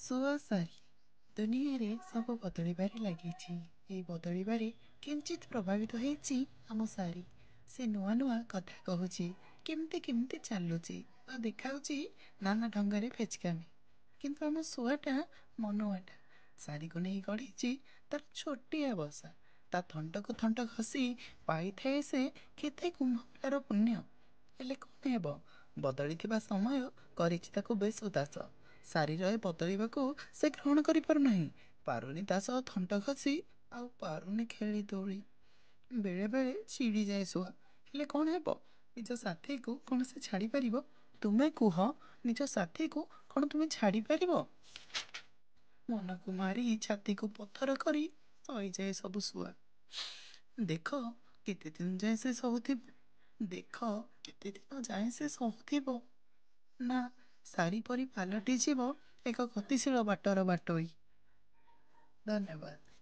ଶୁଆ ସାରି। ଦୁନିଆରେ ସବୁ ବଦଳିବାରେ ଲାଗିଛି। ଏଇ ବଦଳିବାରେ କିଞ୍ଚିତ ପ୍ରଭାବିତ ହେଇଛି ଆମ ସାରି। ସେ ନୂଆ ନୂଆ କଥା କହୁଛି, କେମିତି କେମିତି ଚାଲୁଛି ଆଉ ଦେଖାଉଛି ନାନା ଢଙ୍ଗରେ ଫେଚକାମି। କିନ୍ତୁ ଆମ ଶୁଆଟା ମନୁଆଟା। ସାରିକୁ ନେଇ ଗଢ଼ିଛି ତାର ଛୋଟିଆ ବସା। ତା ଥଣ୍ଟକୁ ଥଣ୍ଟ ଘଷି ପାଇଥାଏ ସେ କେତେ କୁମ୍ଭମେଳାର ପୁଣ୍ୟ। ହେଲେ କ'ଣ ହେବ, ବଦଳିଥିବା ସମୟ କରିଛି ତାକୁ ବେଶ୍ ଉଦାସ। ସାରିର ଏ ବଦଳିବାକୁ ସେ ଗ୍ରହଣ କରିପାରୁନାହିଁ। ପାରୁନି ତା ସହ ଥଣ୍ଟ ଘଷି, ଆଉ ପାରୁନି ଖେଳି ଦୋଳି। ବେଳେବେଳେ ଚିଡ଼ିଯାଏ ଶୁଆ। ହେଲେ କ'ଣ ହେବ, ନିଜ ସାଥୀକୁ କ'ଣ ସେ ଛାଡ଼ିପାରିବ? ତୁମେ କୁହ, ନିଜ ସାଥୀକୁ କ'ଣ ତୁମେ ଛାଡ଼ିପାରିବ? ମନକୁ ମାରି ଛାତିକୁ ପଥର କରି ସହିଯାଏ ସବୁ ଶୁଆ। ଦେଖ କେତେ ଦିନ ଯାଏଁ ସେ ସହୁଥିବ। ଦେଖ କେତେ ଦିନ ଯାଏଁ ସେ ସହୁଥିବ। ନା ସାରି ପରି ପାଲଟିଯିବ ଏକ ଗତିଶୀଳ ବାଟର ବାଟୋଇ। ଧନ୍ୟବାଦ।